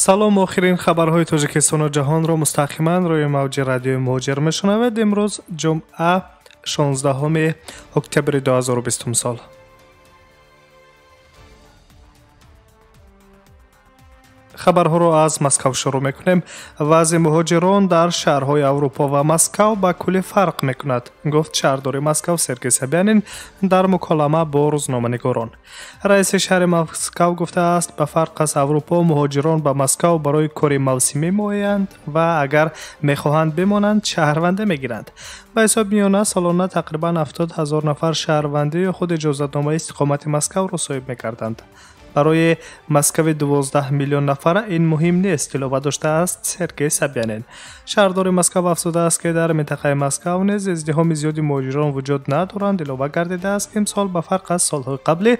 Салом, охирин хабарҳои Тоҷикистону ҷаҳонро мустақиман рӯи мавҷи радиои Муҳоҷир мешунавед. Имрӯз ҷумъа, 16 октябри 2020 сол. Хабарҳоро аз Москав шурӯъ мекунем. Вазъи муҳоҷирон дар шаҳрҳои Аврупо ва Москав ба куллӣ фарқ мекунад, гуфт шаҳрдори Москав Сергей Собянин дар муколама бо рӯзноманигорон. Раиси шаҳри Москав гуфтааст, ба фарқ аз Аврупо муҳоҷирон ба Москав барои кори мавсимӣ меоянд ва агар мехоҳанд бимонанд, шаҳрвандӣ мегиранд. Ба ҳисоби миёна солона тақрибан 70 ҳазор нафар шаҳрвандӣ ё худ иҷозатномаи истиқомати Москавро соҳиб мекарданд. Барои Москави 12 миллион нафара ин муҳим нест, илова доштааст Сергей Собянин. Шаҳрдори Москав афзудааст, ки дар минтақаи Москав низ издиҳоми зиёди муҳоҷирон вуҷуд надоранд. Илова гардидааст, ки имсол ба фарқ аз солҳои қаблӣ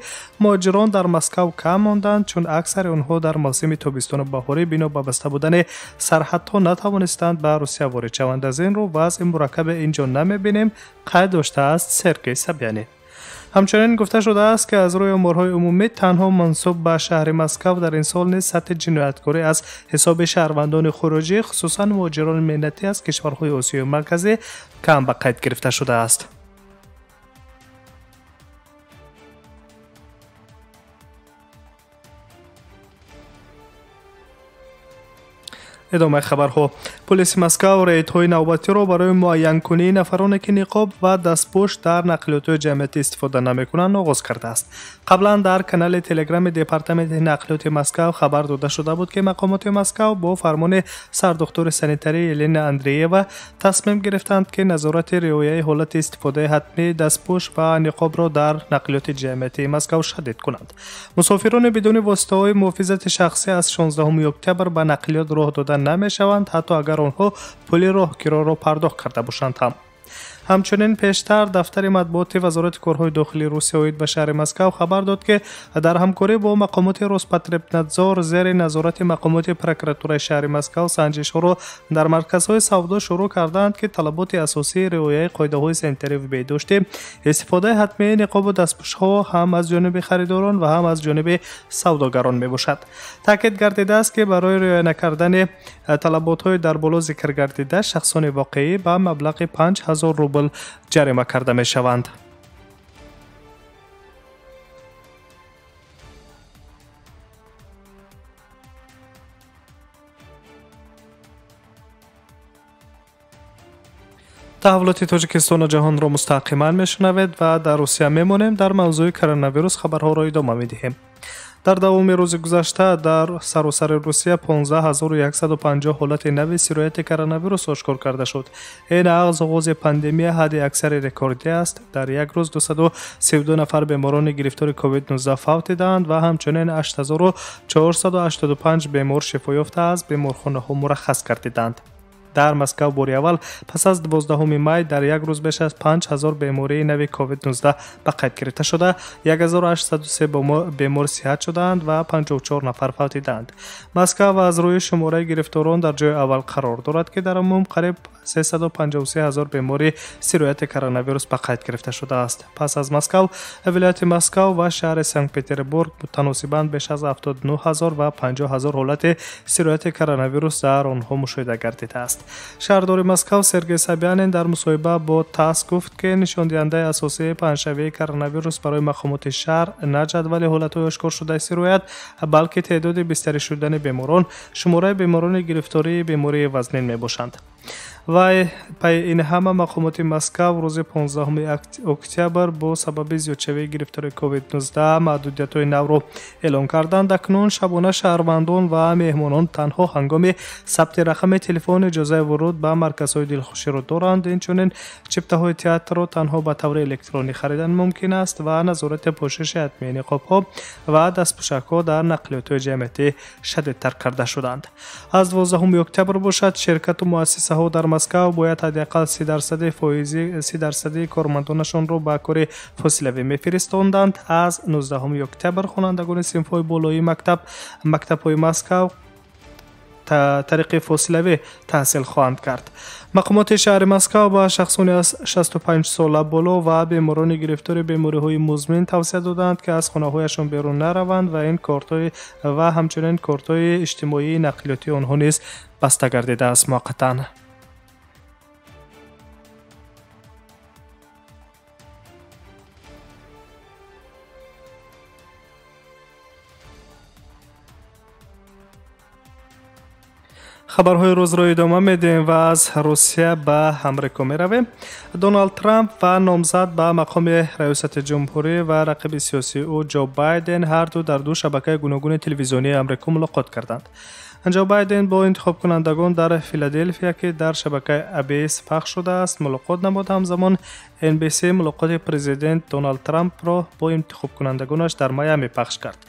муҳоҷирон дар Москав кам монданд, чун аксари онҳо дар мавсими тобистону баҳорӣ бино ба баста будани сарҳадҳо натавонистанд ба Русия ворид шаванд. Аз ин рӯ вазъи мураккаби ин ҷо намебинем, қайд доштааст Сергей Собянин. Ҳамчунин гуфта шудааст, ки аз рӯи оморҳои умумӣ танҳо мансуб ба шаҳри Москав дар ин сол низ сатҳи ҷинояткорӣ аз ҳисоби шаҳрвандони хуруҷӣ, хусусан муҳоҷирони меҳнатӣ аз кишварҳои Осиёи Марказӣ кам ба қайд гирифта шудааст. Идомаи хабарҳо. Полиси Москав рейдҳои навбатиро барои муайянкунии нафароне, ки ниқоб ва дастпӯш дар нақлиётҳои ҷамъиятӣ истифода намекунанд, оғоз кардааст. Қаблан дар канали телеграми департаменти нақлиёти Москав хабар дода шуда буд, ки мақомоти Москав бо фармони сардухтури санитарӣ Елена Андреева тасмим гирифтанд, ки назорати риояи ҳолати истифодаи ҳатмии дастпӯш ва ниқобро дар нақлиёти ҷамъиятии Москав шадид кунанд. Мусофирони бидуни воситаҳои муҳофизати шахсӣ аз 16 октябр ба нақлиёт роҳ дода намешаванд, ҳатто агар онҳо пули роҳкироро пардохт карда бошанд ҳам. Ҳамчунин пештар дафтари матбуоти Вазорати корҳои дохилии Русия оид ба шаҳри Москав хабар дод, ки дар ҳамкорӣ бо мақомоти Роспотребнадзор зери назорати мақомоти прокуратураи шаҳри Москав санҷишҳоро дар марказҳои савдо шурӯъ кардаанд, ки талаботи асосии риояи қоидаҳои санитарию беҳдоштӣ, истифодаи ҳатмии ниқобу дастпӯшҳо ҳам аз ҷониби харидорон ва ҳам аз ҷониби савдогарон мебошад. Таъкид гардидааст, ки барои риоя накардани талаботҳои дар боло зикр гардида шахсони воқеӣ ба маблағи 5000 рубл ҷарима карда мешаванд. Таҳаввулоти Тоҷикистону ҷаҳонро мустақиман мешунавед ва дар Русия мемонем. Дар мавзӯи коронавирус хабарҳоро идома медиҳем. Дар давоми рӯзи гузашта дар саросари Русия 15150 ҳолати нави сирояти коронавирус ошкор карда шуд. Ин аз оғози пандемия ҳадди аксари рекордӣ аст. Дар як рӯз 232 нафар беморони гирифтори COVID-19 фавтидаанд ва ҳамчунин 8485 бемор шифо ёфта аз беморхонаҳо мураххас гардиданд. Дар Москав бори аввал пас аз 12 май дар як рӯз беш аз 5000 бемории нави COVID-19 ба қайд гирифта шуда, 1803 бемор сиҳат шудаанд ва 54 нафар фавтидаанд. Москав аз рӯи шумораи гирифторон дар ҷои аввал қарор дорад, ки дар умум қариб 353 ҳазор бемори сирояти коронавирус ба қайд гирифта шудааст. Пас аз Москав, вилояти Москав ва шаҳри Санкт-Петербург мутаносибан беш аз 79 ҳазор ва 50 ҳазор ҳолати сирояти коронавирус дар онҳо мушоҳида гардидааст. Шаҳрдори Москав Сергей Собянин дар мусоҳиба бо ТАСС гуфт, ки нишондиҳандаи асосии паҳншавии коронавирус барои мақомоти шаҳр на ҷадвали ҳолатҳои ошкор шудаи сироят, балки теъдоди бистарӣ шудани беморон, шумораи беморони гирифтории бемории вазнин мебошанд. Вай пайи ин ҳама мақомоти Москав рӯзи 15 октябр бо сабаби зиёдшавии гирифтори COVID-19 маҳдудиятҳои навро эълон карданд. Акнун шабона шаҳрвандон ва меҳмонон танҳо ҳангоми сабти рақами телефон иҷозаи вуруд ба марказҳои дилхуширо доранд. Инчунин чиптаҳои театрро танҳо ба таври электронӣ харидан мумкин аст ва назорати пӯшиши ҳатмии ниқобҳо ва дастпӯшакҳо дар нақлиётҳои ҷамъиятӣ шадидтар карда шуданд. Аз 12 октябр бошад, ширкату муассисаҳо дар Москав бояд ҳадди ақал 30% кормандонашонро ба кори фосилавӣ мефиристонданд. Аз 19 октябр хонандагони синфҳои болоии мактабҳои Москав тариқи фосилавӣ таҳсил хоҳанд кард. Мақомоти шаҳри Москва ба шахсони аз 65 сола боло ва беморони гирифтори бемориҳои музмин тавсия доданд, ки аз хонаҳояшон берун нараванд ва ин кортҳои ва ҳамчунин кортҳои иҷтимоии нақлиётии онҳо низ баста гардидааст муваққатан. Хабарҳои рӯзро идома медиҳем ва аз Русия ба Амрико меравем. Доналд Трамп ва номзад ба мақоми раёсати ҷумҳурӣ ва рақиби сиёсии ӯ Ҷо Байден ҳарду дар ду шабакаи гуногуни телевизионии Амрико мулоқот карданд. Ҷо Байден бо интихобкунандагон дар Филаделфия, ки дар шабакаи ABS пахш шудааст, мулоқот намуд. Ҳамзамон NBC мулоқоти президент Доналд Трампро бо интихобкунандагонаш дар Майами пахш кард.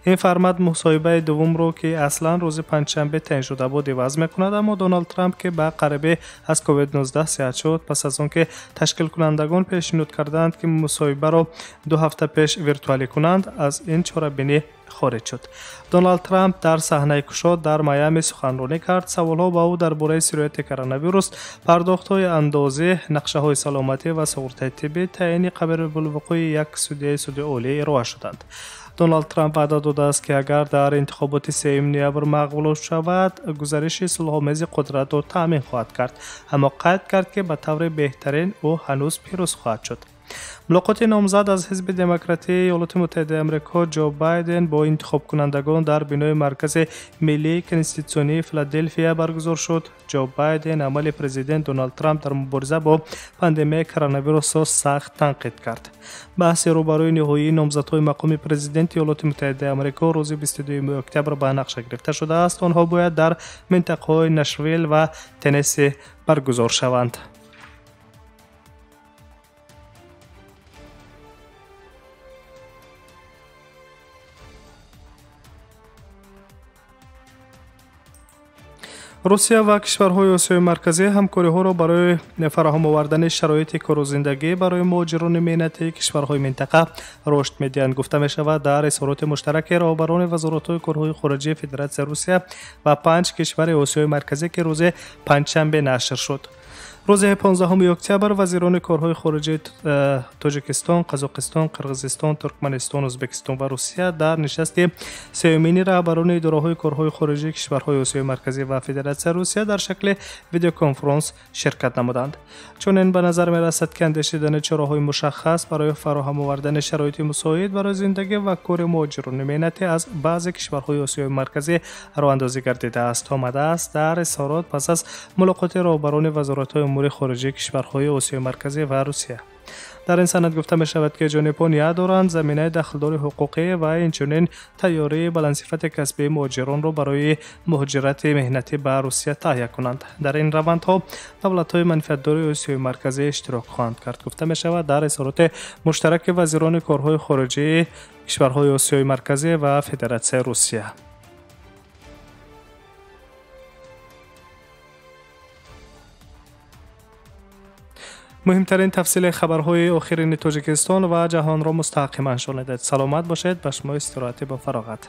Ин формат мусоҳибаи дуввумро, ки аслан рӯзи панҷшанбе таъин шуда буд, иваз мекунад, аммо Доналд Трамп, ки ба қарибӣ аз COVID-19 сиҳат шуд, пас аз он ки ташкилкунандагон пешниҳод карданд, ки мусоҳибаро 2 ҳафта пеш виртуалӣ кунанд, аз ин чорабинӣ хориҷ шуд. Доналд Трамп дар саҳнаи кушод дар Майами суханронӣ кард. Саволҳо ба ӯ дар бораи сирояти коронавирус, пардохтҳои андозӣ, нақшаҳои саломатӣ ва суғуртаи тиббӣ, таъини қабрибулвуқӯи як судяи суди олӣ ироа шуданд. Доналд Трамп ваъда додааст, ки агар дар интихоботи 3 ноябр мағлуб шавад, гузариши сулҳомези қудратро таъмин хоҳад кард, аммо қайд кард, ки ба таври беҳтарин ӯ ҳанӯз пирӯз хоҳад шуд. Мулоқоти номзад аз Ҳизби Демократии Иёлоти Муттаҳидаи Амрико Ҷо Байден бо интихобкунандагон дар бинои Маркази миллии конститутсионии Филаделфия баргузор шуд. Ҷо Байден амали президент Доналд Трамп дар мубориза бо пандемияи коронавирусро сахт танқид кард. Баҳси рӯбарӯи ниҳоии номзадҳои мақоми президенти Иёлоти Муттаҳидаи Амрико рӯзи 22 октябр ба нақша гирифта шудааст. Онҳо бояд дар минтақаҳои Нашвилл ва Теннесси баргузор шаванд. Русия ва кишварҳои Осиёи Марказӣ ҳамкориҳоро барои фароҳам овардани шароити кору зиндагӣ барои муҳоҷирони меҳнатии кишварҳои минтақа рушд медиҳанд, гуфта мешавад дар изҳороти муштараки роҳбарони вазоратҳои корҳои хориҷии Федератсияи Русия ва 5 кишвари Осиёи Марказӣ, ки рӯзи панҷшанбе нашр шуд. Рӯзи 15 октябр вазирони корҳои хориҷии Тоҷикистон, Қазоқистон, Қирғизистон, Туркманистон, Ӯзбекистон ва Русия дар нишасти сеюмини раҳбарони идораҳои корҳои хориҷии кишварҳои Осиёи Марказӣ ва Федератсияи Русия дар шакли видеоконференс ширкат намуданд. Чунин ба назар мерасад, ки андешидани чораҳои мушаххас барои фароҳам овардани шароити мусоид барои зиндагӣ ва кори муҳоҷирони меҳнатӣ аз баъзе кишварҳои Осиёи Марказӣ роҳандозӣ гардидааст. Омадааст дар изҳорот пас аз мулоқоти роҳбарони вазоратҳои умури хориҷии кишварҳои Осиёи Марказӣ ва Русия. Дар ин санад гуфта мешавад, ки ҷонибҳо ният доранд заминаи дахлдори ҳуқуқӣ ва инчунин тайёрии баландсифати касбии муҳоҷиронро барои муҳоҷирати меҳнатӣ ба Русия таҳия кунанд. Дар ин равандҳо давлатҳои манфиатдори Осиёи Марказӣ иштирок хоҳанд кард, гуфта мешавад дар изҳороти муштараки вазирони корҳои хориҷии кишварҳои Осиёи Марказӣ ва Федератсияи Русия. Муҳимтарин тафсили хабарҳои охирини Тоҷикистон ва ҷаҳонро мустаҳкаман шунидед. Саломат бошед, ба шумо истироҳати бо фароғат.